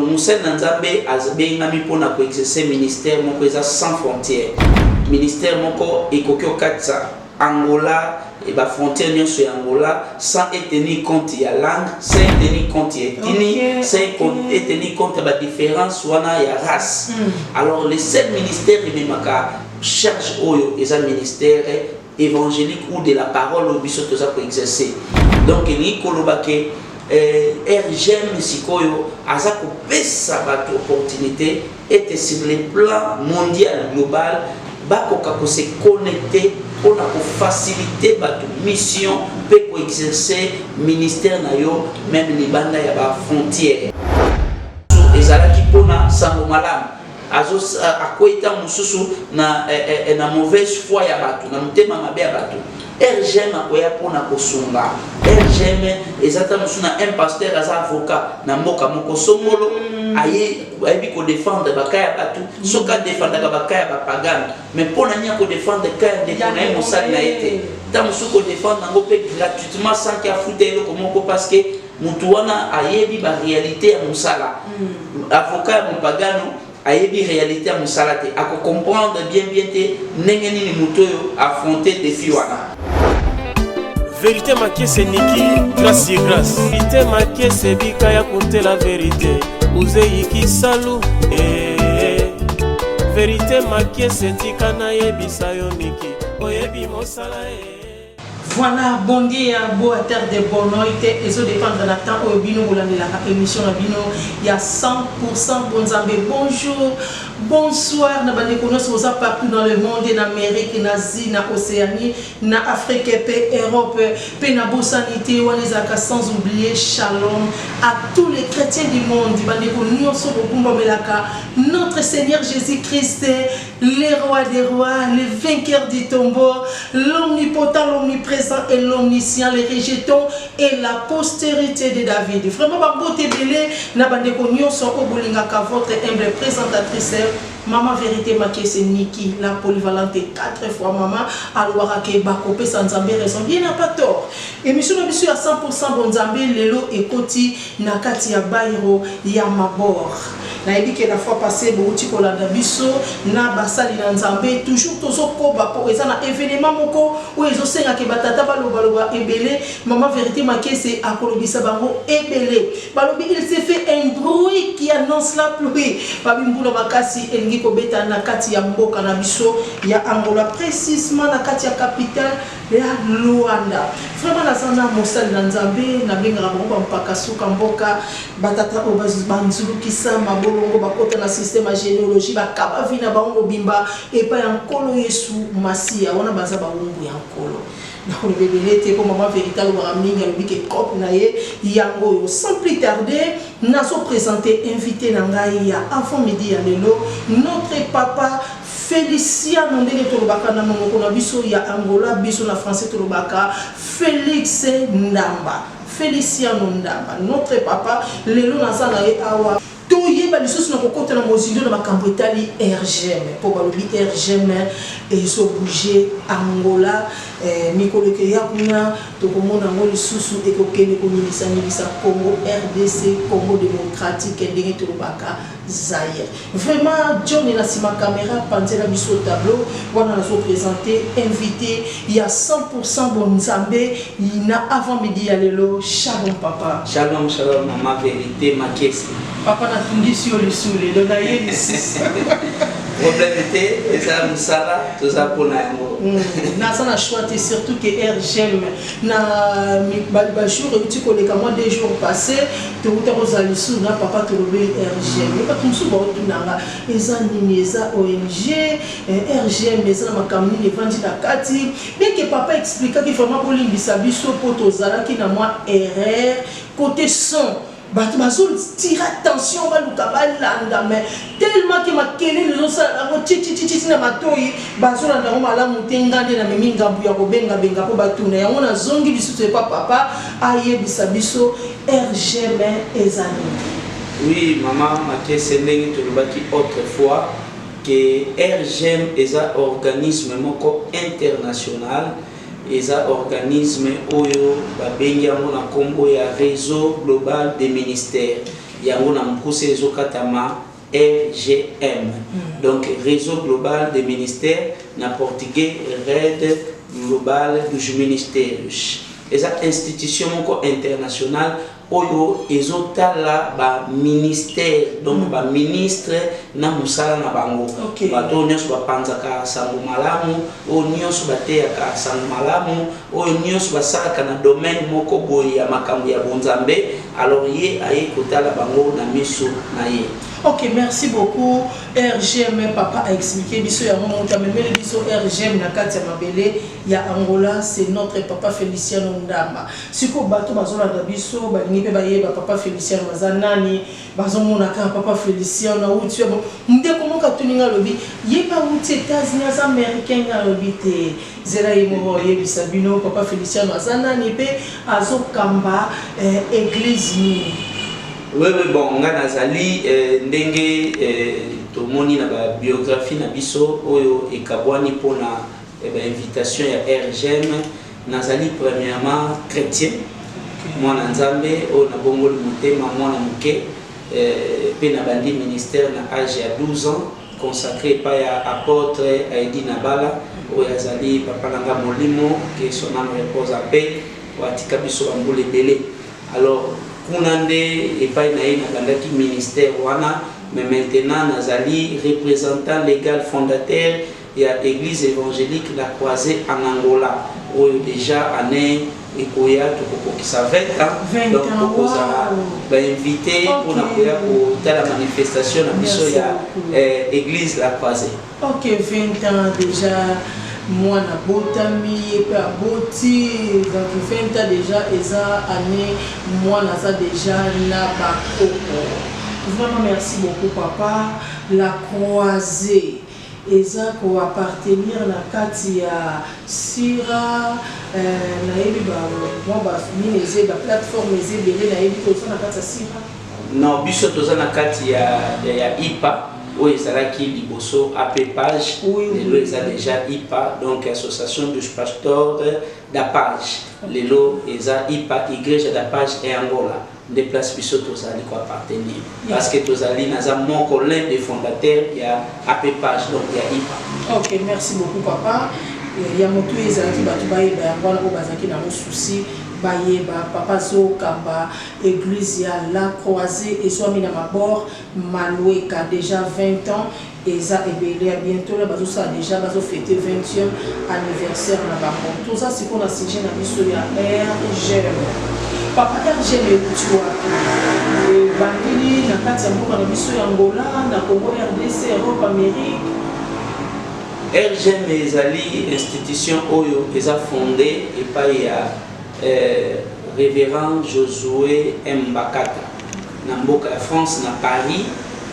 Mosali na Nzambe abengami mpo na ko exercer ministère moko eza sans frontière. Ministère moko ekoki kokatisa Angola et ba frontières nyonso ya Angola sans e tenir compte ya langue, sans e tenir compte ya ethnie, sans e tenir compte ya ba différences wana ya race. Alors le seul ministère ememaka charge oyo eza ministère évangélique ou de la parole oyo biso toza ko exercer. Donc elingi koloba ke RGM sikoyo aza kopesa bato opportunité ete sur le plan mondial global bakoka ko se connecter mpona kofaciliter bato mission mpe koexercer ministère na yo même libanda ya bafrontière. Ezalaki mpona sango malamu, akwei ntango mosusu na mauvaise foi ya bato, na motema mabe ya bato. RGM akoya mpona kosunga. RGM eza ta mosusu na un pasteur aza avocat na mboka moko songolo, ayebi kodéfendre bacas ya bato. Soki adéfendaka bacas ya bapagane, mais mpo na nini akodéfendre cas ya ndeko na ye, mosali na ye te? Ntango mosusu kodéfendre yango mpe gratuitement sans que afuta eloko moko, parce que motu wana ayebi baréalité ya mosala. Avocat ya mopagano ayebi réalité ya mosala te, akocomprendre bien bien te ndenge nini motu oyo affronte défi wana. Vérité Makiese Niki, grâce ye grâce. Vérité Makiese bika ya kuntela vérité uzeyiki salu eh, eh. Vérité Makiese, tika nayebisa yo, Niki oyebi mosala eh. Voilà, bon dia, boa tarde, boa noite. Ezodépendre na temps oyo bino bolandelaka émission na bino ya 100% Bonzambe. Bonjour, bonsoir na bandeko nyonso boza partout dans le monde, na Amérique, na Asie, na Océanie, na Afrique mpe Europe mpe na bosani te wana ezalaka. Sans oublier, shalom à tous les chrétiens du monde, bandeko nyonso bogumbamelaka notre Seigneur Jésus-Christ, le roi des rois, le vainqueur du tombeau, l'omnipotent, l'omniprésent et l'omniscient, le rejeton et la postérité de David. Vraiment, bambote ebele na bandeko nyonso oyo bolingaka votre humble présentatrice, Mama Vérité Makese Niki, la polyvalente, quatre fois mama. Alobaka ke bakopesa Nzambe raison, bien n'a pas tort. Émission na biso ya 100% Bonzambe lelo ekoti na kati ya bairo ya Mabor. Nayebi ke la fois passé bouti kolanda biso na basali na Nzambe. Toujours tozokoba mpo eza na événement moko oyo ezosengaka batata balobaloba ebele. Mama Vérité Makese akolobisa bango ebele. Balobi il s'est fait un bruit qui annonce la pluie. Babi mbula makasi elingi kobeta na kati ya mboka na biso ya Angola, précisement na kati ya capitale ya Luanda. Vraiment, naza na mosali na Nzambe, nabengaka bango bampaka suka mboka, batata oyo banzulukisa mabolongo, bakota na système ya généalogie, bakaba vie na bango mobimba epai ya Nkolo Yesu Masiya. Wana baza bawumbu ya Nkolo. Nakoloba ebele te mpo Mama Vérité alobaka mingi, alobi ke cope na ye yango oyo. Sans plus tarder, nazoprésente invité na ngai ya avant midi ya lelo, notre papa Feliciano, ndenge tolobaka na monoko na biso ya Angola. Biso na français tolobaka Félix Ndamba, Feliciano Ndamba, notre papa. Lelo naza na ye awa, toyeba lisusu na kokota na mozindo na makambo etali RGM, mpo balobi RGM ezobouge Angola. Mikolo ekeya kuna, tokomona yango lisusu ekokende koningisa-ningisa Congo RDC, Congo démocratique, ndenge tolobaka Zaire. Vraiment, John na nsima caméra, panzela biso tableau wana. Nazoprésente invité ya 100% Bonzambe na avant midi ya lelo. Shalom, papa. Shalom, shalom, mama Vérité Makesi. Papa, natungisi yo lisu lelo, naye lisusu. Problème te, eza mosala, toza mpona yango. Naza na choix te, surtout que RGM na bajour euti koleka, mwa 2 jours passé, touta kozala lisusu na papa, tolobeli RGM. Bato mosusu baotunanga eza nini, eza ONG RGM, eza na makambo nini evandi na kati. Bien que papa expliquaki, vraiment bolimbisa biso mpo tozalaki na mwa erreur côté son. Bato bazotira attention, baluka balanda, mais tellement ke makelele ezosala yango titititi na matoi, bazolanda yango malamu te. Nga nde namemi ngambu ya kobengabenga mpo batuna yango. Nazongi lisusu epa papa, ayebisa biso RGM eza nini. Oui, mama Makese, ndenge tolobaki autrefois ke RGM eza organisme moko international, eza organisme oyo babengi yango na nkombo ya Réseau global des ministères. Yango na mokuse ezokatama RGM, donc Réseau Global des Ministères, na portugais Rede Global dos Ministérios. Eza institution moko internationale oyo ezotala baministère, donc baministre na mosala na bango. Bato oyo nyonso bapanzaka sango malamu, oyo nyonso bateyaka sango malamu, oyo nyonso basalaka na domaine moko boye ya makambo ya bonzambe, alors ye aye kotala bango na miso na ye. Ok, merci beaucoup. RGM, papa a expliqué biso yango. Moto amemeli biso RGM na kati ya mabele ya Angola, c'est notre papa Feliciano Ndamba. Sikoyo bato bazolanda biso, balingi mpe bayeba papa Feliciano aza nani. Bazomona kaka papa Feliciano awuti bo. Ndeko moko atuninga, alobi ye mpe awuti États-Unis, aza américain. Nga alobi te, zela ye moko oyebisa bino papa Feliciano aza nani mpe azokamba église nini. Oui, bon, nga nazali ndenge tomoni na babiographie na biso oyo ekabwani mpona bainvitation ya RGM, nazali premièrement chrétien, mwana Nzambe oyo nabongoli motema mwana moke, mpe nabandi ministère na age ya 12 ans, consacré epai ya apôtre Aedi Nabala, oyo azali papa na nga molimo, que son âme repose en paix, oyo atika biso bambula ebele. Alors kuna nde epai na ye nabandaki ministère wana. Mais maintenant nazali représentant légal fondateur ya Église évangélique La Croisée en Angola, oyo déjà année ekoya tokokokisa 20 ans. 20 Donc ans, tokozala bainvité mpona koya kotala manifestation na biso Merci ya beaucoup. Église La Croisée. Ok, 20 ans déjà, mwana abotami, ye mpe aboti, donc 20 ans déjà eza année mwana aza déjà na bakoko. Vraiment merci beaucoup, papa. La Croisée eza koappartenir na kati ya sira, nayebi mwa nini, eza baplateforme eza ebele, nayebi toza na kati ya sira. Non, biso toza na kati ya IPA, oyo ezalaki liboso AP Page. Lelo eza déjà IPA, donc Association dos Pasteurs da Paz. Lelo eza IPA, Igreja da Paz e Angola, nde place biso tozali koappartenir, parce que tozali, naza moko l'un des fondateurs ya AP Page, donc ya IPA. Ok, merci beaucoup, papa. Ya motu ezalaki bato bayeba yango wana, oyo bazalaki nango souci bayeba papa azokamba église ya La Croisée, ezwami na Mabor Malueka. Déjà 20 ans eza ebele, ya bientôt la bazosala déjà, bazofete 20e anniversaire na bango. Toza sikoyo na sujet na biso ya RGM. Papa, RGM euti wapi? Ebandeli na kati ya mboka na biso ya Angola, na Congo RDC, Europe, Amérique? RGM ezali institution oyo eza fondé epai ya révérend Josué Mbakata na mboka ya France, na Paris.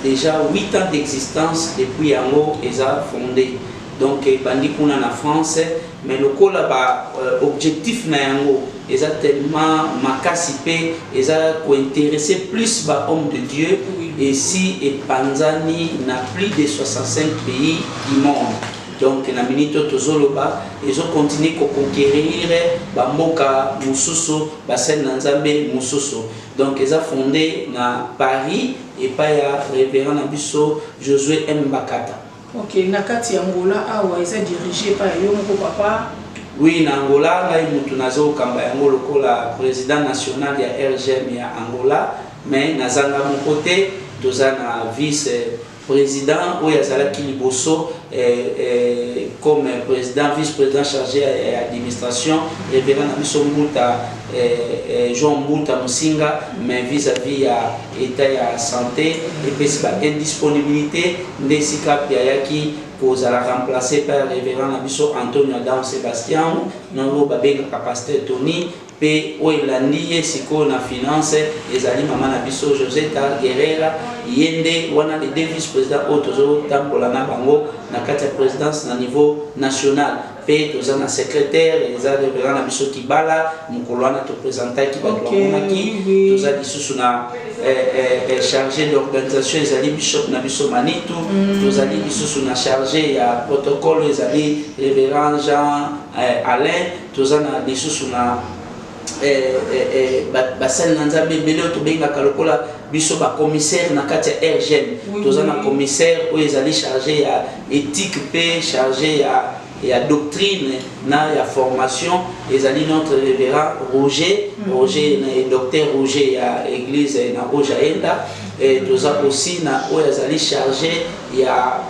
Déjà 8 ans d'existence depuis yango eza fondé, donc ebandi kuna na France. Mais lokola ba objectif na yango eza tellement makasi mpe eza kointéresser plus ba homme de Dieu, esi epanzani na plus de 65 pays du monde. Donc na minute oyo tozoloba, ezocontinue koconquérir bamboka mosusu, basali na Nzambe mosusu. Donc eza fondé na Paris epai ya révérend na biso Josué M Bakata. Ok, na kati ya Angola awa eza dirigé epai ya yo moko, papa? Oui, na Angola ngai mutu nazokamba yango lokola président national ya RGM ya Angola. Mais nazanga moko te, toza na vice président oyo azalaki liboso comme président, vice président chargé ya administration, révérend na biso Mbuta Jean Mbuta Mosinga. Mais vis-à-vis ya état ya santé epesi ba indisponibilité, nde esika mpe ayaki kozala remplacé par révérend na biso Antonio Adam Sébastien, nango babengaka pasteur Tony. Mpe oyo elandi ye sikoyo na finance ezali mama na biso Joseta Guerrera. Ye nde wana les deux vice président oyo tozotambola na bango na kati ya présidence na niveau national. Mpe toza na secrétaire, eza révérend na biso Kibala. Mokolo wana toprésentaki, bato bamonaki. Toza lisusu na chargé d'organisation, ezali bishop na biso Manitu. Tozali lisusu na chargé ya protocole, ezali révérend Jean Alain. Toza na lisusu na basali na Nzambe ebele oyo tobengaka lokola biso bacommissaire na kati ya RGM. Toza na commissaire oyo ezali chargé ya éthique mpe chargé ya doctrine na ya formation, ezali notre révérend Roger, Roger na docteur Roger ya église na Ojaenda. Toza aussi na oyo azali chargé ya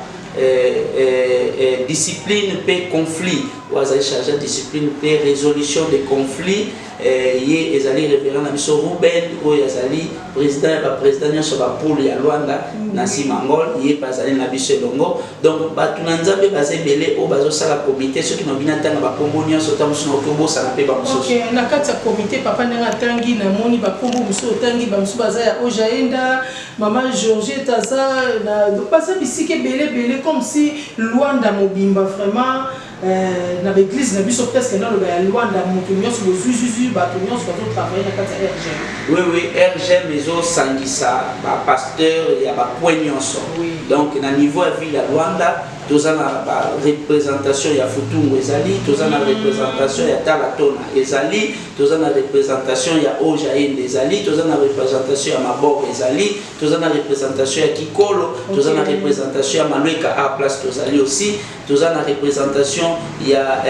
discipline mpe conflit, oyo azali chargé ya discipline mpe résolution de conflit, ye ezali révérend na biso Ruben, oyo azali président ya baprésident nyonso bapoule ya Lwanda na Simangol. Ye mpe azali na biso elongo. Donc bato na Nzambe baza ebele oyo bazosala comité. Soki nabini atanga bakombo nyonso, ta mosusu nakoki obosana mpe bamosusu. Ok, na kati ya comité, papa, ndenge atangi, namoni bakombo mosusu otangi, bamosusu baza ya Ojaenda, mama Georgette aza baza bisika ebele ebele, comme si Lwanda mobimba vraiment, na baeglise na biso presque, naloba ya Lwanda, moto nyonso bozwizwizwi, bato nyonso bazotravaille na kati ya RGM. Oui, RGM ezosangisa bapasteur ya bapoint nyonso. Donc na niveau ya ville ya Lwanda, toza na bareprésentation ya Futungu ezali, toza na représentation ya Talatona ezali, toza na représentation ya Ojaende ezali, toza na représentation ya Mabor ezali, toza na représentation ya Kikolo, toza na représentation ya Malweka a place tozali aussi, toza na représentation ya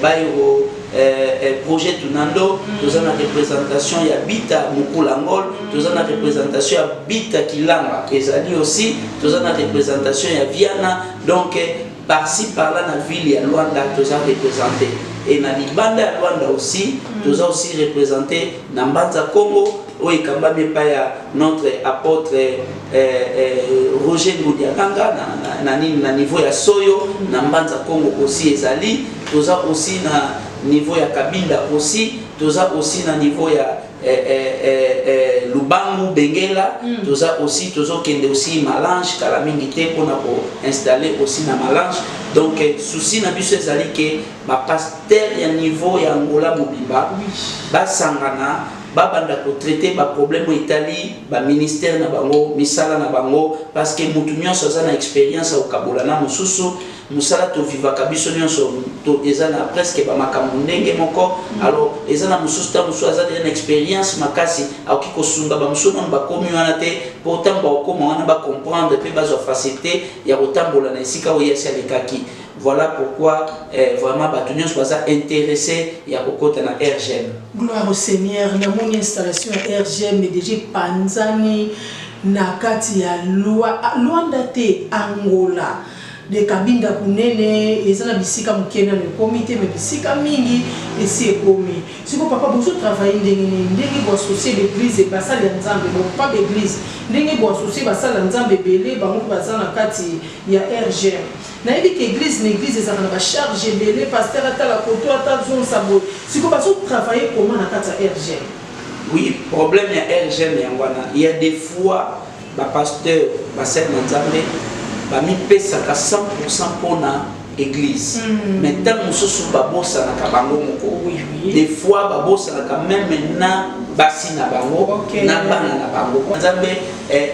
Bairo, projet Tunando, toza na représentation ya Bita Mokulangol, toza na représentation ya Bita Kilanga ezali aussi, toza na représentation ya Viana. Donc par-ci par-là na ville ya Lwanda toza représenté, et na libanda ya Lwanda aussi, toza aussi représenté na Mbanza Congo oyo ekambami epai ya notre apôtre Roger Ngudiakanga na nini, na niveau ya Soyo, na Mbanza Congo aussi ezali. Toza aussi na niveau ya Kabinda aussi, toza aussi na niveau ya Lubangu Bengela, toza aussi, tozokende aussi Malange kala mingi te mpona koinstalle aussi na Malange. Donc souci na biso ezali ke bapasteur ya niveau ya Angola mobimba basangana, babanda kotraite baproblème oyo etali baministère na bango, misala na bango, parce que motu nyonso aza na expérience ya kokabola na mosusu. Mosala tovivaka biso nyonso eza na presque bamakambo ndenge moko. Alors eza na mosusu, ta mosusu aza deja na expérience makasi, akoki kosunga bamosusu nano bakomi wana te, mpo ntango bakokóma wana bacomprendre mpe bazwa facilité ya kotambola na esika oyo asi alekaki. Voilà pourquoi vraiment bato nyonso baza intéressé ya kokota na RGM. Gloire au Seigneur. Namoni installation ya RGM déjà epanzani na kati ya Lwanda te, Angola de Kabinda kunene. Eza na bisika moke nano ekomi te, me bisika mingi esi ekomi. Siko papa, bozotravaille ndenge nini, ndenge boassocie baeglise, basali ya Nzambe, pa baeglise, ndenge boassocie basali ya Nzambe ebele, bango mpe baza na kati ya RGM? Nayebi ke église na église ezalaka na bacharge ebele, pasteur atala koto, ata zonsa boye. Siko bazotravaille comment na kati ya RGM? Oui, problème ya RGM yango wana. Il y a des fois bapasteur, basali na Nzambe bamipesaka 100 mpona église, mais ntango mosusu babosanaka bango moko. Des fois babosanaka même na basi na bango, na bana na bango. Nzambe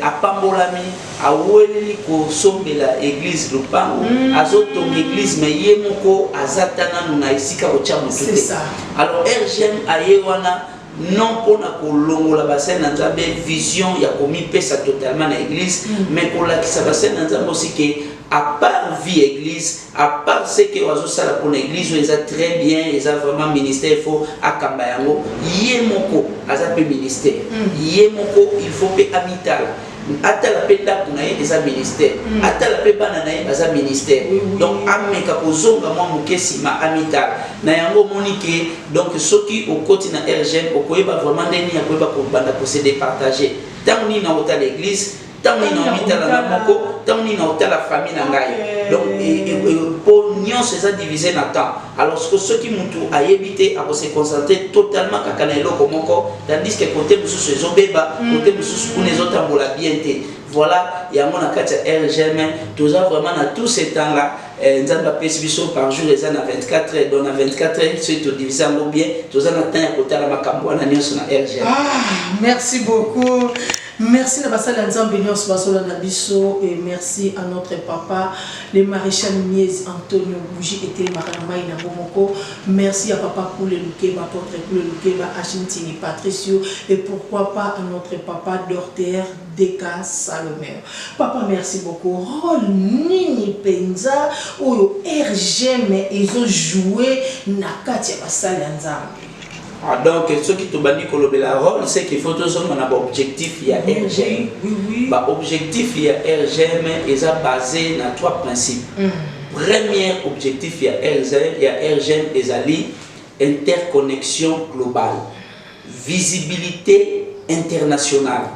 apambolami, aweleli kosombela église lopango, azotonga église, mais ye moko aza ta nanu na esika kotia motu C'est te. ça. Alors RGM aye wana non mpona kolongola basali na Nzambe vision ya komipesa totalement na église, mais kolakisa basali na Nzambe aussi ke à part vie église, à part ce que azosala mpona église oyo eza très bien, eza vraiment ministère, il faut akamba yango. Ye moko aza mpe ministère, ye moko il faut mpe amitala, atala mpe ndako na ye eza ministère, atala mpe bana na ye baza ministère. Donc ameka kozonga mwa moke nsima, amitala na yango. Omoni ke donc soki okoti na RGM, okoyeba vraiment ndenge nini ya koyeba kobanda kose départager: ntango nini na kotala église, ntango nini na omitala na moko, ntango nini na kotala famille na ngai. Donc mpo nyonso eza divisé na temps. Alors soki mutu ayebi te, akose concentrer totalement kaka na eloko moko, tandis que côté mosusu ezobeba, côté mosusu kuna ezotambola bien te. Voilà yango na kati ya RGM toza vraiment na tout ce temps là, Nzambe apesi biso par jour eza na 24 heures. Donc na 24 heures, soki todivise yango bien, toza na temps ya kotala makambo wana nyonso na RGM. Ah, merci beaucoup. Merci na basali ya Nzambe nionso bazolanda biso et merci à notre papa le maréchal Miezi Antonio bougie etelemaka na mayi nango moko merci à papa Kule Lukeba apotre Kule Lukeba Achille Ntingi Patricio et pourquoi pas à notre papa Dorter Deka Salomeo papa merci beaucoup role nini penza oyo RGM ezo jouer na kati ya basali ya Nzambe? Ah, donc soki tobandi kolobela role, c'est qu'il faut tozonga na baobjectif ya RGM. Baobjectif ya RGM eza basé na trois principes. Premier objectif ya RGM ezali interconnexion globale, visibilité internationale.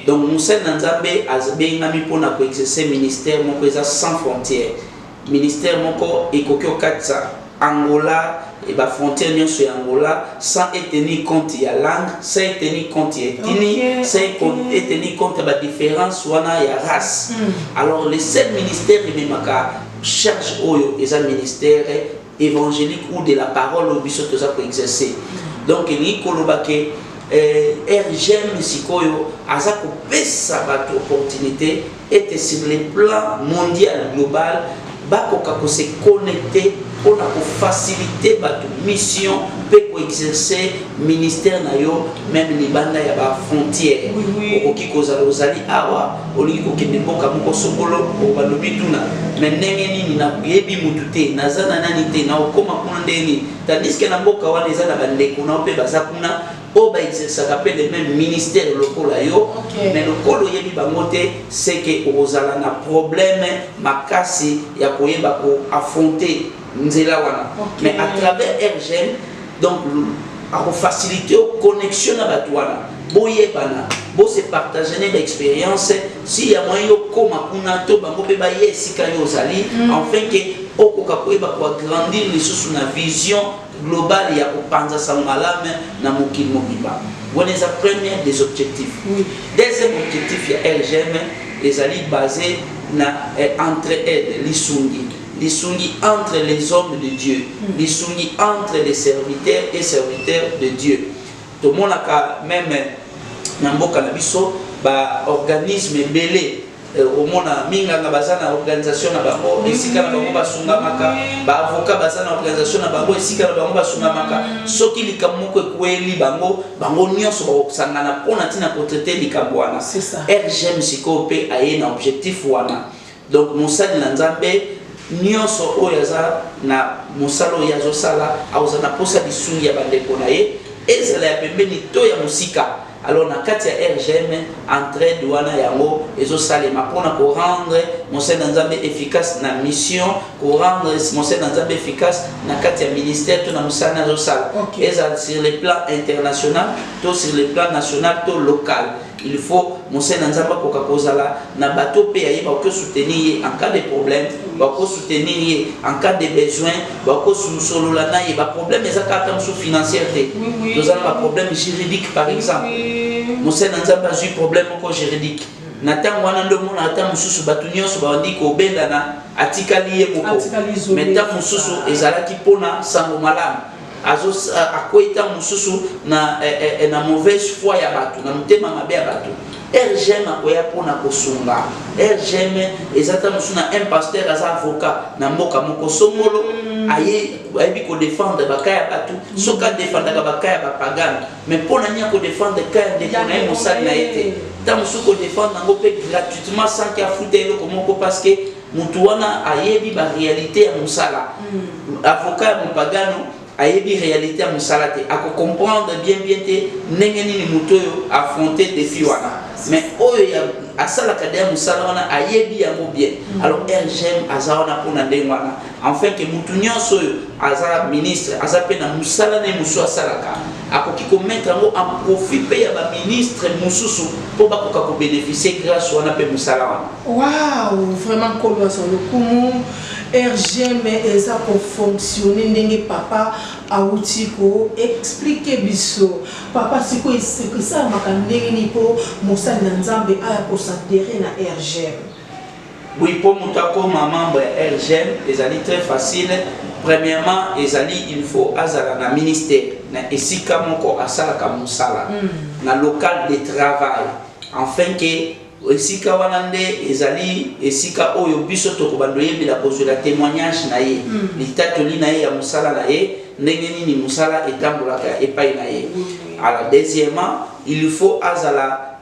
Donc mosali na Nzambe abengami mpona koexercer ministère moko eza sans frontière, ministère moko ekoki okatisa Angola e bafrontière nyonso ya Angola sans etenir compte ya langue, sans etenir compte ya ethnie, sans etenir compte ya badifférence wana ya race. Alors le seul ministère ememaka charge oyo eza ministère évangélique ou de la parole oyo biso toza koexercer. Donc elingi koloba ke RGM sikoyo aza kopesa bato opportunité ete sur le plan mondial, global, bakoka kose connecter mpona kofaciliter bato mission mpe koexercer ministère na yo même libanda ya bafrontière. Okoki kozala ozali awa, olingi kokende mboka moko songolo, balobi tuna me ndenge nini, nayebi mutu te, naza na nani te, na okóma kuna ndenge nini? Tandis que na mboka wana eza na bandeko na yo mpe baza kuna oyo baexerçaka mpe le même ministère lokola yo. Mais lokola oyebi bango te, c'est que okozala na problème makasi ya koyeba koaffronter nzela wana. Mais à travers RGM, donc akofaciliter yo connexion na bato wana, boyebana, bose partage ne baexpérience, si ya moyen yo kóma kuna to bango mpe baye esika yo ozali, enfin ke okoka koyeba koagrandir lisusu na vision globale ya kopanza sango malamu na mokili mobimba. Wana eza premier des objectifs. Deuxième objectif ya RGM ezali basé na entre-aide, lisungi, lisungi entre les hommes de Dieu, lisungi entre les serviteurs et serviteurs de Dieu. Tomonaka même na mboka na biso baorganisme ebele, omona minganga baza na organisation na bango, esika na bango basungamaka, baavocat baza na organisation na bango, esika na bango basungamaka. Soki likambo moko ekweli bango, bango nyonso bakosangana mpona ntina kotraiter likambo wana. C'est ça. RGM sikoyo mpe aye na objectif wana. Donc mosali na Nzambe nyonso oyo aza na mosala oyo azosala, akozala na mposa lisungi ya bandeko na ye, ezala ya pembeni to ya mosika. Alors na kati ya RGM, entraide wana yango ezosalema mpona korendre mosali na Nzambe efficace na mission, korendre mosali na Nzambe efficace na kati ya ministère to na mosala na azosala, ezala sur le plan international to sur le plan national to local. Il faut mosali na Nzambe akoka kozala na bato mpe aye bakosoutenir ye en cas de problème, bakosoutenir ye en cas de besoin, bakosolola na ye. Baproblème eza kaka mosusu financière te. Toza na baproblème juridique par exemple. Mosali na Nzambe azwi problème moko juridique, na ntango wana nde omona ata mosusu bato nyonso babandi kobendana, atikali ye moko. Atikali isolé. Mais ntango mosusu ezalaki mpona sango malamu, akwei ntango mosusu na mauvaise foi ya bato, na motema mabe ya bato. RGM akoya mpona kosunga. RGM eza ta mosusu na un pasteur aza avocat na mboka moko songolo, ayebi kodéfendre bacas ya bato. Soki adéfendaka bacas ya bapagane, mais mpona nini akodéfendre cas ya ndeko na ye, mosali na ye te? Ntango mosusu kodéfendre yango mpe gratuitement sans ke afuta eloko moko, parce que motu wana ayebi baréalité ya mosala. Avocat ya mopagano ayebi réalité ya mosala te, akocomprendre bien bien te ndenge nini motu oyo affronte défi wana. Mais oyo asalaka deya mosala wana ayebi yango bien. Alors RGM aza wana mpona ndenge wana, enfin ke motu nyonso oyo aza ministre, aza mpe na mosala na ye mosusu asalaka, akoki komettre yango en profit mpe ya baministre mosusu mpo bakoka kobénéficie grâce wana mpe mosala wana. Wow, vraiment Nkolo azwa lokumu. RGM eza kofonctionne ndenge papa awuti koexpliquer biso. Papa, sikoyo esalamaka ndenge nini mpo mosali na Nzambe aya koadhérer na RGM? Oui, mpo moto akóma membre ya RGM ezali très facile. Premièrement, ezali il faut azala na ministère, na esika moko asalaka mosala, na local de travail. Enfin ke esika wana nde ezali esika oyo biso tokobanda oyebela kozwela témoignage na ye, litatoli na ye ya mosala na ye, ndenge nini mosala etambolaka epai na ye. Alors, deuxièmement, il faut azala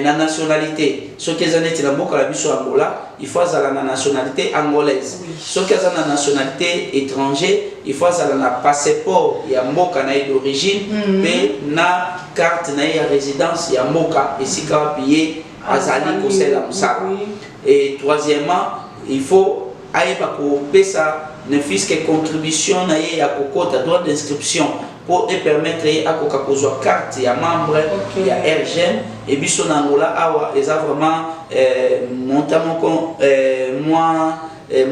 na nationalité. Soki eza neti na mboka na biso Angola, il faut azala na nationalité angolaise. Soki aza na nationalité étranger, il faut azala na passeport ya mboka na ye d'origine mpe na carte na ye ya résidence ya mboka esika wapi ye azali kosalela mosala. Et troisièmement, il faut ayeba kopesa ne fût-ce que contribution na ye ya kokota, droit d'inscription, mpo epermettre ye akoka kozwa carte ya membre ya RGM. E biso na Angola awa eza vraiment montant moko mwa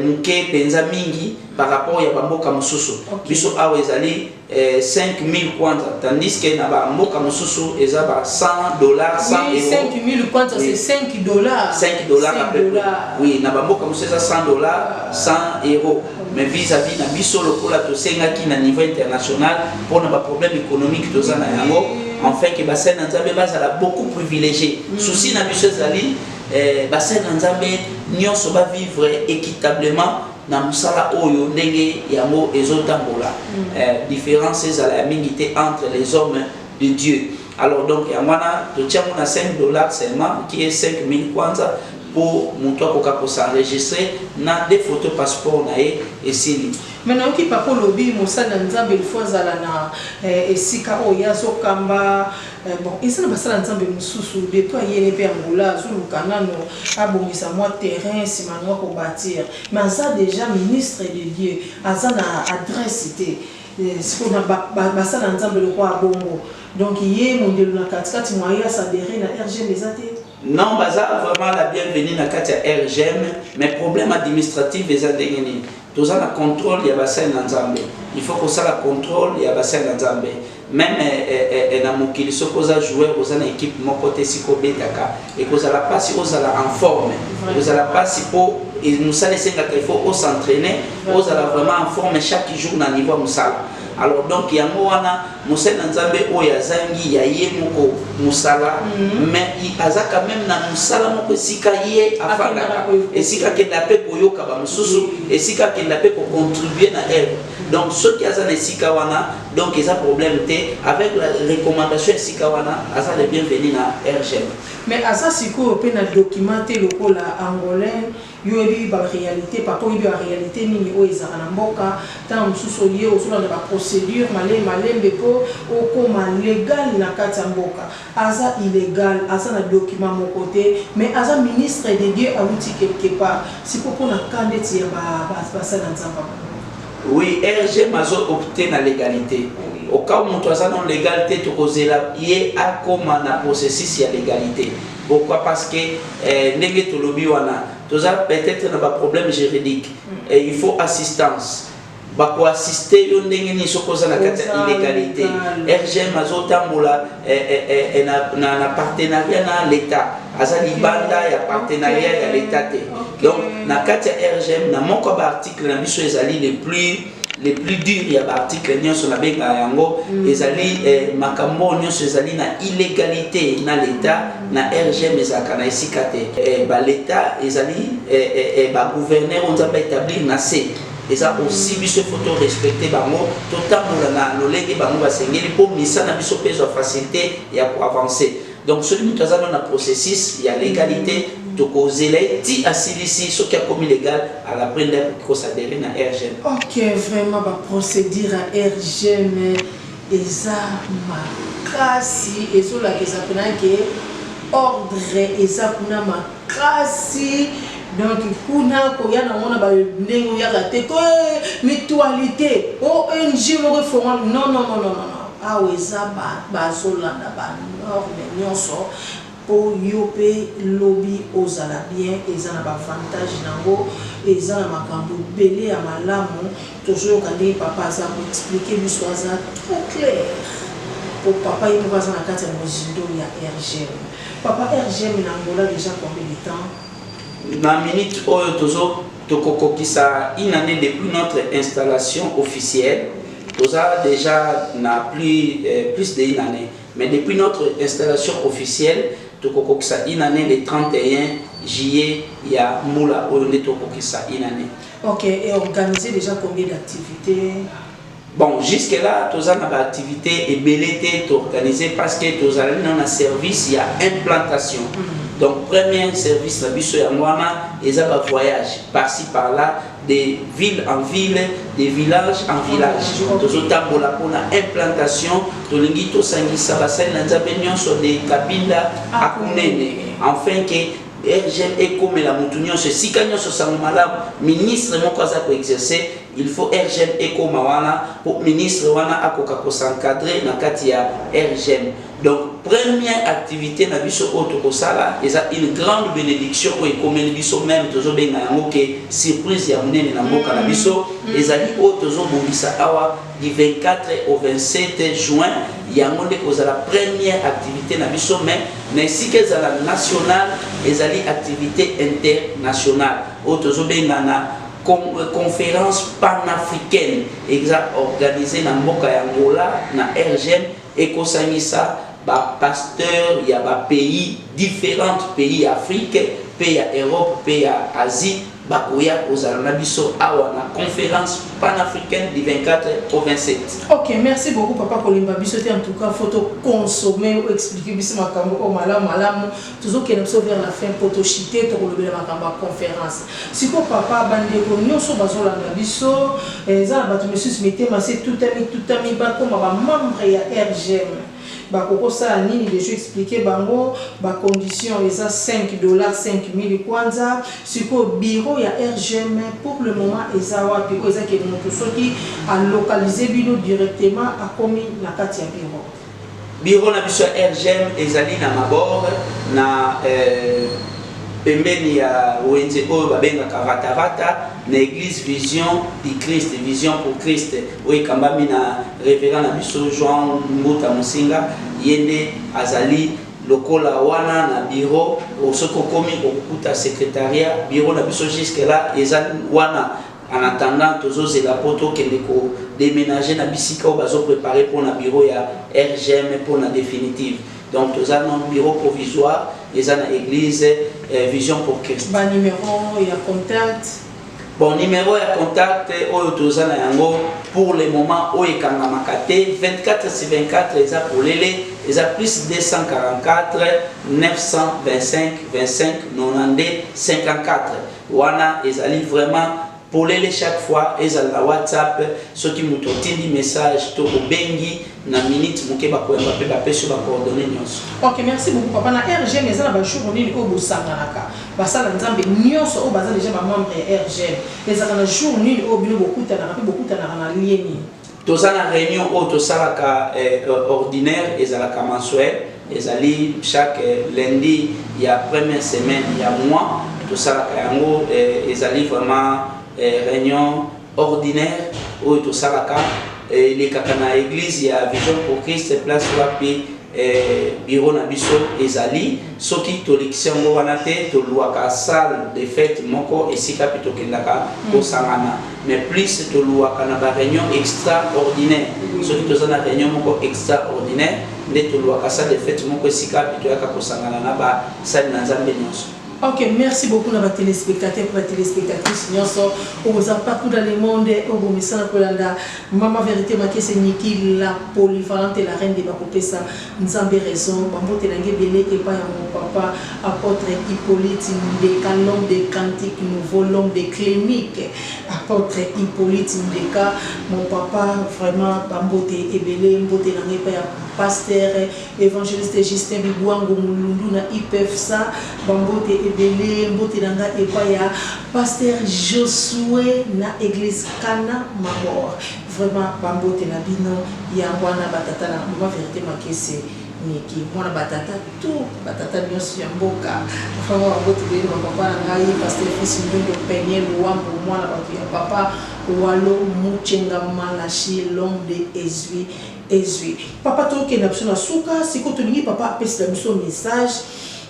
moke mpenza mingi par rapport ya bamboka mosusu. Biso awa ezali 5000 kwanza, tandis que na bamboka mosusu eza ba 100 $, 100 euros. 5000 kwanza? Oui. C'est 5 $. 5 $ à 5 peu près. dollars. Oui, na bamboka mosusu eza 100 $, 100 €, mais vis-à-vis na biso, lokola tosengaki na niveau international mpona baproblème économique toza na yango, enfin ke basali na Nzambe bazala beaucoup privilégié. Souci na biso ezali basali na Nzambe nyonso bavivre équitablement na mosala oyo, ndenge yango ezotambola, différence ezala ya mingi te entre les hommes de Dieu. Alors donc yango wana totia yango na 5 $ seulement, qui est 5000 kwanza, mpo moto akoka kos'enregistrer na deux photo passeport na ye, esili. Mais nayoki papa olobi mosali na Nzambe il faut azala na esika oyo ye azokamba. Bon, eza na basala Nzambe mosusu, depuis ayele mpe Angola, azoluka nano abongisa mwa terrain, nsima nango akobâtir, mais aza déjà ministre de Dieu, aza na adresse te. Sikoyo na basala Nzambe lokwa bongo, donc ye mondelo na katikati, mwa ye as'adhérer na RGM eza te? Non, baza vraiment la bienvenue na kati ya RGM, mais problème administratif eza ndenge nini? Toza na contrôle ya basali na Nzambe. Il faut kosala contrôle ya basali na Nzambe. Même na mokili, soki oza joueur, oza na équipe moko te, sika obetaka, ekozala mpasi ozala en forme, ekozala mpasi mpo mosala esengaka il faut os'entraîner, ozala vraiment en forme chaque jour na niveau ya mosala. Alors donc yango wana, mosali na Nzambe oyo azangi ya ye moko mosala, mais aza quand même na mosala moko esika ye afandaka, esika akenda mpe koyoka bamosusu, esika akenda mpe kocontribuer na œuvre. Donc soki aza na esika wana, donc eza problème te. Avec la recommandation esika wana, aza le bienvenu na RGM. Mais aza sikoyo mpe na document te lokola angolais. Yo oyebi baréalité, papa, oyebi baréalité nini oyo ezalaka na mboka. Ntango mosusu oye, ozolanda baprocédure malembe malembe mpo okóma légal na kati ya mboka. Aza illégal, aza na document moko te, mais aza ministre de Dieu, awuti quelque part. Siko mpona ka ndeti ya basala na Nzambe? Oui, RGM azo opter na légalité. Au cas où moto aza non légal te, tokozela ye akóma na processus ya légalité. Pourquoi? Parce que ndenge tolobi wana, toza peut-être na baproblème juridique et il faut assistance. Bakoassiste yo ndenge nini soki oza na kati ya illégalité? RGM azotambola na partenariat na l'État, aza libanda ya partenariat ya l'État te. Donc na kati ya RGM, na moko ya baarticle na biso ezali le plus dur ya baarticle nyonso, nabengaka yango, ezali makambo nyonso ezali na illégalité na l'État, na RGM ezalaka na esika te. Bal'État ezali bagouverneur oyo Nzambe établir na se. Eza aussi biso faut torespecter bango, totambola na lolenge bango basengeli, mpo misa na biso mpe ezwa facilité ya koavancer. Donc soki moto aza na processus ya légalité, tokozela ye ti asilisi. Soki akomi légal, à la prendre akoki kos'adhérer na RGM. Ok, vraiment baprocédure ya RGM eza makasi, ezolakisa mpena ke ordre eza kuna makasi. Donc kuna koya nango na ndenge oyaka te ko mutualité, ONG moko efonga, non, non, non, non, non. Awa eza bazolanda banorme nyonso mpo yo mpe lobi ozala bien. Eza na baavantage nango, eza na makambo ebele ya malamu. Tozoyoka ndenge papa aza koexpliquer biso, aza trop clair, po papa ye moko aza na kati ya mozindo ya RGM. Papa, RGM na Angola déjà combien de temps? Na minute oyo tozo tokokokisa une année depuis notre installation officielle. Toza déjà na plus de une année, mais depuis notre installation officielle, Tokokokisa une année le 31 juillet ya mbula oyo nde tokokisa une année. Ok, et organiser déjà combien d'activités? Bon, jusque là toza na baactivité ebele te toorganiser parce que tozali nano na service ya implantation. Donc premier service na biso yango wana eza bavoyage par-ci par-là, de ville en ville, de village en village. Tozotambola mpona implantation. Tolingi tosangisa basali na Nzambe nyonso de Kabinda a Kunene, enfin ke RGM ekomela motu nyonso, esika nyonso sango malamu ministre moko aza koexercer. Il faut RGM ekoma wana po ministre wana akoka kos'encadrer na kati ya RGM. Donc première activité na biso oyo tokosala eza une grande bénédiction oyo ekomeli biso. Même tozobenga yango ke surprise ya monene na mboka na biso. Ezali oyo tozobongisa awa du 24 au 27 juin. Yango nde kozala première activité na biso, mais na esika ezala nationale, ezali activité internationale oyo tozobenga na conférence panafricaine. Eza organisé na mboka ya Angola na RGM. Ekosangisa bapasteur ya bapays, différents pays ya Afrique mpe ya Europe mpe ya Asie. Bakoya kozala na biso awa na conférence panafricaine du 24 au 27. Ok, merci beaucoup, papa. Kolimba biso te. En tout cas, faut consommer, expliquer biso makambo oyo malamu malamu. Tozokende biso vers la fin mpo toshite, tokolobela makambo ya conférence. Sikoyo papa, bandeko nyonso bazolanda biso, eza na bato misusu mitema se tutami tutami bakóma bamembre ya RGM, bakokosala nini? Déjà expliquer bango bacondition eza 5 $, 5000 kwanza. Sikoyo bureau ya RGM pour le moment eza wapi, oyo ezaki moto soki alocaliser bino directement akomi na kati ya bureau? Bureau na biso ya RGM ezali na Mabor, na pembeni ya wenze oyo babengaka Vatavata, na église Vision du Christ, Vision pour Christ, oyo ekambami na révérend na biso Jean Mbuta Mosinga. Ye nde azali lokola wana na bureau. Soki okomi, okokuta secrétariat. Bureau na biso jusque là eza wana. En attendant, tozozela mpo tokende kodéménager na bisika oyo bazoprépare mpona bureau ya RGM mpona définitive. Donc toza na bureau provisoire, eza na église Vision pour Christ. Banuméro ya contact? Bon, numéro ya contact oyo toza na yango pour le moment, oyo ekangamaka te 24 sur 24, eza polele, eza plus 244 925 25 92 54. Wana ezali vraiment polele chaque fois. Ezala na WhatsApp, soki moto otindi message to obengi, na minute moke bakoyamba mpe bapesi yo bacoordonnées nyonso. Ok, merci beaucoup, papa. Na RGM eza na bajour nini oyo bosanganaka, basala Nzambe nyonso oyo baza déjà bamembre ya RGM? Ezalaka na jour nini oyo bino bokutanaka, mpe bokutanaka na lieu nini? Toza na réunion oyo tosalaka ordinaire, ezalaka mensuel, ezali chaque lundi ya première semaine ya mois tosalaka yango. Ezali vraiment réunion ordinaire oyo tosalaka, elekaka na église ya Vision pour Christ, place wapi bureau na biso ezali. Soki tolekisi yango wana te, toluwaka salle de fête moko esika mpe tokendaka kosangana. Mais plus toluwaka na baréunion extraordinaire. Soki toza na réunion moko extraordinaire, nde toluwaka salle de fête moko esika mpe toyaka kosangana na basali na Nzambe nyonso. Ok, merci beaucoup na batéléspectateur mpe batéléspectatrice nyonso oyo boza partout dans le monde, oyo bomesana kolanda Mama Vérité Makese Niki, la polyvalente, la reine de bakopesa Nzambe raison. Bambote nange ebele epai ya mon papa apôtre Hippolyte Ndeka, l'homme de cantique nouveau, l'homme de clinique, apôtre Hippolyte Ndeka, mon papa, vraiment bambote ebele. Mbote nange epai ya pasteur évangéliste Justin Bibwango Mulundu na IPFSA, bambote ebele. Mbote na nga epai ya pasteur Josué na église Kana Mabor. Vraiment bambote na bino. Yango wana batata na Mama Vérité Makese Niki, mwana batata, tout batata nyonso ya mboka, vraiment bambote ebele. Bapapa na ngai pasteur Fils Ndondo Peniel Wambo, mwana bato ya papa Walo Muchenga Malashi, l'homme de Ezwi Ezwi. Papa, tokenda biso na suka. Sikoyo tolingi papa apesela biso message,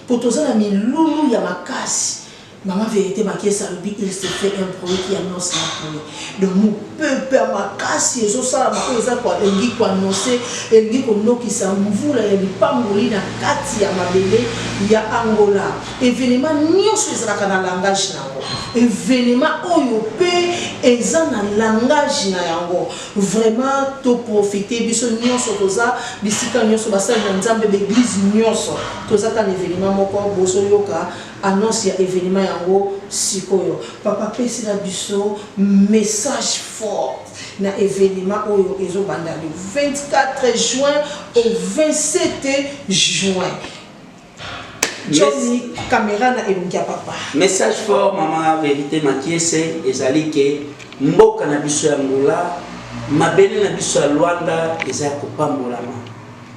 mpo toza na milulu ya makasi. Maman Verite Makiese alobi il se fait un bruit qui annonce la pluie. Donc mopepe ya makasi ezosalama oyo eza elingi ko annoncer, elingi konokisa mvula ya lipamboli na kati ya mabele ya Angola. Evenement nionso ezalaka na langage na yango. Evenement oyo pe eza na langage na yango. Vraiment to profiter biso nionso toza bisika nionso basali na Nzambe ba eglise nionso toza kaka na evenement moko bozoyoka Annonce ya evenement yango sikoyo. Papa pesela biso message fort na evenement oyo ezo banda le 24 juin au 27 juin. Johnny camera na elongi ya papa. Message fort maman verite makiese ezali ke mboka na biso ya Angola mabele na biso ya Luanda eza ya kopambolama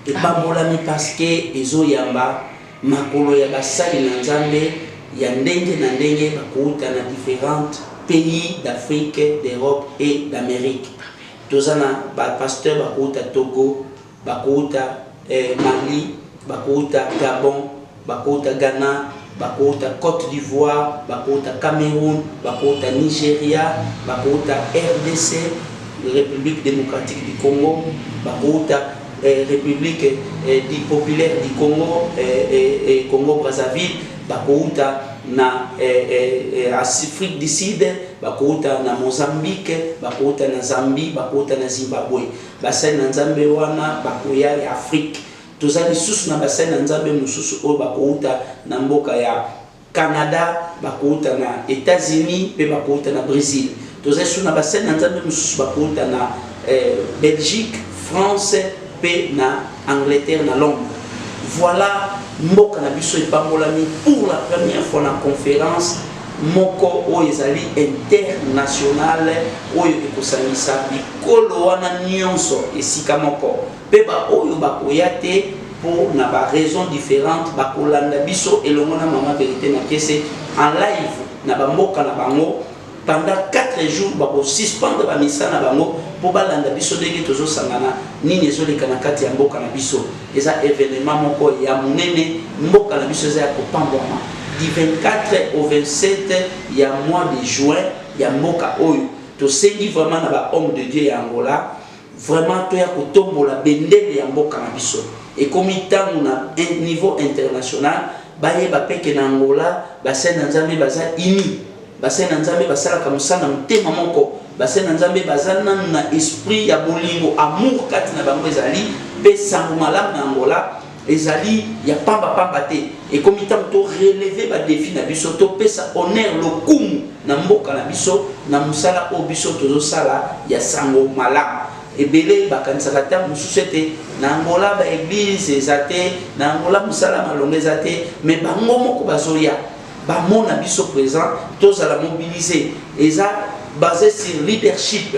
epambolami parce que ezoyamba Makolo ya basali na Nzambe ya ndenge na ndenge bakowuta na differentes pays d'Afrique, d'Europe et d'Amerique. Toza na ba pasteurs bakowuta Togo, bakowuta Mali, bakowuta Gabon, bakowuta Ghana, bakowuta Cote d'Ivoire, bakowuta Cameroun, bakowuta Nigeria, bakowuta rdc, Republique democratique du Congo, bakowuta Republique du populaire du Congo, Congo Brazzaville, bakowuta na Afrique du Sud, bakowuta na Mozambique, bakowuta na Zambie, bakowuta na Zimbabwe. Basali na Nzambe wana bakoya ya Afrique. Toza lisusu na basali na Nzambe mosusu oyo bakowuta na mboka ya Canada, bakowuta na Etats-Unis mpe bakowuta na Bresil. Toza lisusu na basali na Nzambe mosusu bakowuta na Belgique, France mpe na Angleterre na Londres. Voilà mboka na biso epambolami pour la première fois na conference moko oyo ezali internationale oyo ekosangisa bikolo wana nyonso esika moko. Mpe ba oyo bakoya te po na ba raisons differentes bakolanda biso elongo na Mama Verite Makiese en live na ba mboka na bango pendant 4 jours bako suspendre ba misa na bango po balanda biso ndenge tozosangana nini ezoleka na kati ya mboka na biso. Eza evenement moko ya monene, mboka na biso eza ya kopambwama du 24 au 27 ya mois de juin ya mboka oyo. Tosengi vraiment na ba hommes de Dieu ya Angola Vraiment toya kotombola bendele ya mboka na biso. Ekomi tango na niveau international bayeba pe ke na Angola basali na Nzambe baza unis. Basali na Nzambe basalaka mosala na motema moko. Basali na Nzambe baza nanu na esprit ya bolingo, amour kati na bango ezali pe sango malamu na Angola Ezali ya pamba pamba te. Ekomi tango to relever ba defis na biso, topesa honneur, lokumu na mboka na biso na mosala oyo biso tozosala ya sango malamu. Ebele bakanisaka tango mosusu ete na Angola ba eglises eza te, na Angola mosala ya malonga eza te, mais bango moko bazoya bamona biso present, tozala mobiliser. Eza base sur leadership.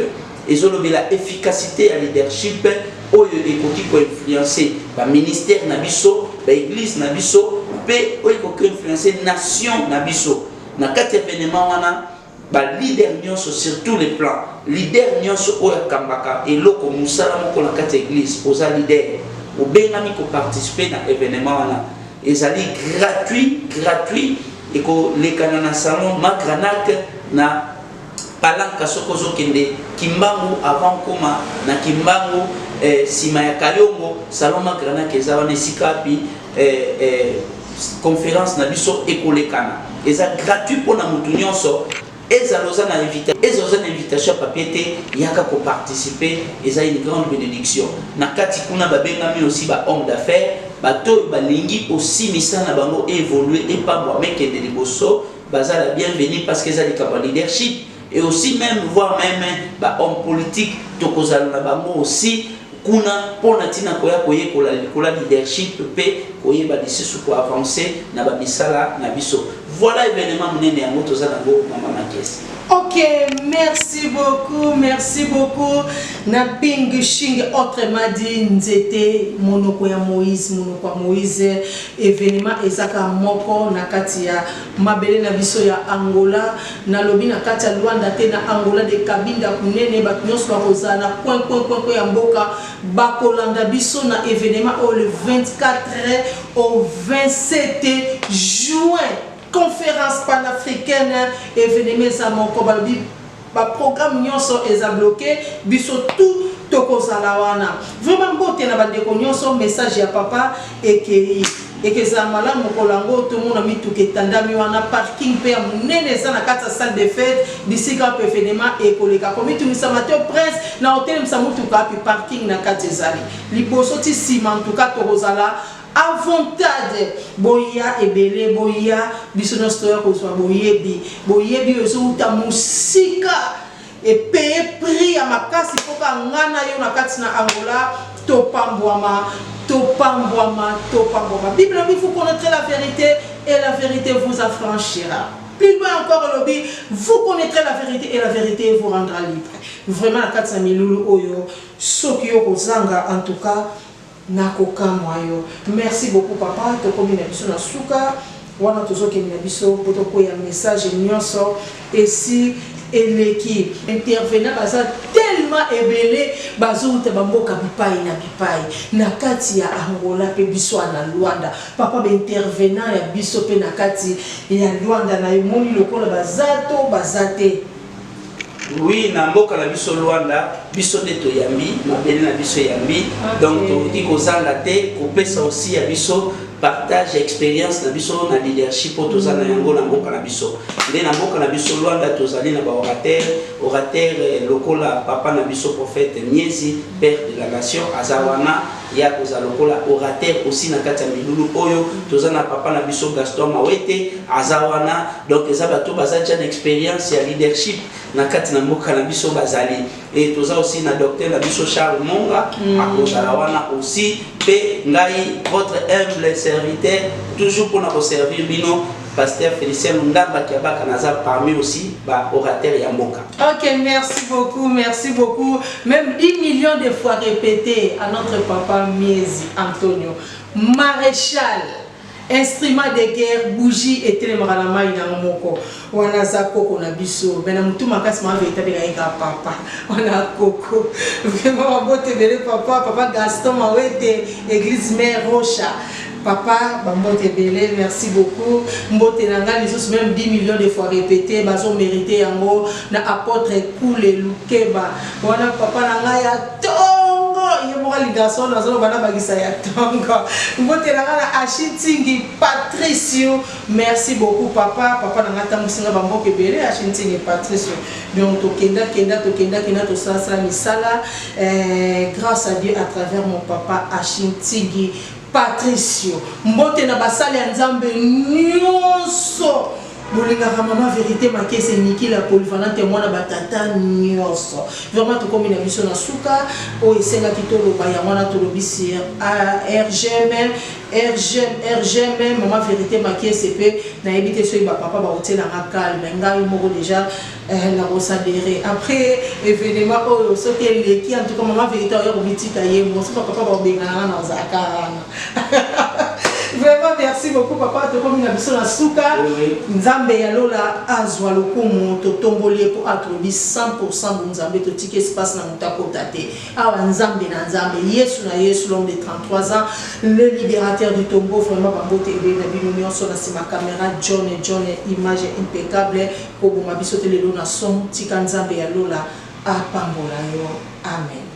Ezolobela efficacite ya leadership oyo ekoki ko influencer ba ministères na biso, ba eglises na biso mpe oyo ekoki ko influencer nation na biso. Na kati ya evenement wana, ba leaders nionso sur tous les plans, leader nionso oyo akambaka eloko, mosala moko na kati ya eglise, oza leader, obengami ko participer na evenement wana. Ezali gratuit, gratuit, ekolekana na salon Magranac na Palanca soki ozo kende kimbangu avant okoma na kimbangu eh, sima ya kayongo salon magranak eza wana esika wapi eh, eh, conference na biso ekolekana eza gratuit mpo na motu nyonso ezala oza na invita ezala oza na invitation ya papier te yaka koparticipe eza une grande bénédiction na kati kuna babengami aussi ba homme d'affaires bato oyo balingi aussi misala na bango evolue epambwama ekende liboso Baza la bienvenue parce que eza likambo ya leadership et aussi meme voire meme ba hommes politiques tokozala na bango aussi kuna mpo na ntina koya koyekola likolo ya leadership mpe koyeba lisusu ko avancer na ba misala na biso. Voilà evenement monene yango toza nango mama Makiese. Ok merci beaucoup merci beaucoup na ping shing autrement dit nzete monoko ya Moïse monoko ya Moïse Evenement eza kaka moko na kati ya mabele na biso ya Angola, nalobi na kati ya Luanda te, na Angola de Cabinda kunene, batu nionso bakozala na coin coin coin coin ya mboka bakolanda biso na evenement oyo le 24 au 27 juin. Conférence panafricaine evenema eza moko balobi ba programme nyonso eza bloqué, biso tout tokozala wana. Vraiment mbote na bandeko nyonso. Message ya papa ekei, ekezala malamu mokolo yango. Tomona mituka etandami wana, parking mpe ya monene eza na kati ya salle de fête, bisika mpe evenema ekoleka. Komitungisama te, prince na otelemisa motuka api, parking na kati ezali liboso ti nsima. Ntuka tokozala avantage. Boya ebele, boya biso nyonso toya kozwa boyebi. Boyebi oyo ezowuta mosika, epeye prix ya makasi mpoka nga na yo na kati na Angola topambwama, topambwama, topambwama. Bible elobi: "Vous connaîtrez la vérité et la vérité vous affranchira." Plus loin encore elobi: "Vous connaîtrez la vérité et la vérité vous rendra libre." Vraiment, na kati na milulu oyo, soki yo kozanga, en tout cas nakokamwa yo. Merci beaucoup, papa. Tokomi na biso na suka wana, tozokende na biso po tokoya message nyonso esi eleki. Intervenant baza tellement ebele, bazowuta bamboka bipai na bipai na kati ya Angola mpe biso na Lwanda. Papa, baintervenant ya biso mpe na kati ya Lwanda na emoni lokola baza to baza te? Oui, na mboka na biso Lwanda, biso nde toyambi, mabele na biso eyambi. Donc tokoki kozanga te kopesa aussi ya biso partage ya expérience na biso na leadership oyo toza na yango na mboka na biso. Nde na mboka na biso Lwanda tozali na baorateur, orateur lokola papa na biso prophète Miezi, père de la nation, aza wana ya kozala lokola orateur aussi na kati ya milulu oyo. Toza na papa na biso Gaston Mawete, aza wana. Donc eza bato baza tia na expérience ya leadership na kati na mboka na biso bazali. E toza aussi na docteur na biso Charles Monga, akozala wana aussi. Mpe ngai, votre humble serviteur, toujours mpona koservir bino, pasteur Félicien Ndamba Kiabaka, naza parmi aussi baorateur ya mboka. Ok, merci beaucoup, merci beaucoup. Même 10 millions de fois répété à notre papa Miezi Antonio. Maréchal, instrument de guerre, bougie etelemaka na mai nango moko. Wana aza koko na biso me na motu makasi maa véritable kayeka papa wana koko. Vraiment bambote ebele, papa, papa Gaston Mawete, église mère Rocha. Papa, bambote ebele, merci beaucoup. Mbote na ngai lisusu, même 10 millions de fois répété, bazomérite yango na apôtre Kule Lukeba wana, papa na ngai ya ntongo, ye moko alingaka so nazoloba na bakisa ya ntongo. Mbote na ngai na Ashintingi Patricio, merci beaucoup, papa. Papa na ngai atambusinga bamboka ebele, Ashintingi Patricio. Donc tokendakenda, tokendakenda, tosalasala misala, grâce à Dieu à travers mon papa Ashintingi Patricio. Mbote na basali ya Nzambe nyonso bolingaka mama Vérité Makese Niki la polyvalente, mwana batata nyonso. Vraiment tokomi na biso na suka. Oyo esengaki toloba yango wana tolobi sur RGM, RGM, RGM, mama Vérité Makese. Mpe nayebi te soki bapapa bakotielanga calme. Ngai moko déjà nakosadere après événement oyo soki eleki. En tout cas, mama Vérité oya komitika ye mo soki bapapa bakobengananga na ozalaka wana. Vraiment merci beaucoup, papa. Tokomi na biso na suka. Nzambe ya lola azwa lokumu. Totomboli ye mpo atolobi 100 bonzambe. Totiki espace na moto akota te awa. Nzambe na Nzambe, Yesu na Yesu, l'homme de 33 ans, le libérateur du tombeau. Vraiment bambote ebele na bino nyonso. Na nsima caméra, John John, image impeccable. Koboma biso te lelo na son. Tika Nzambe ya lola apambola yo. Amen.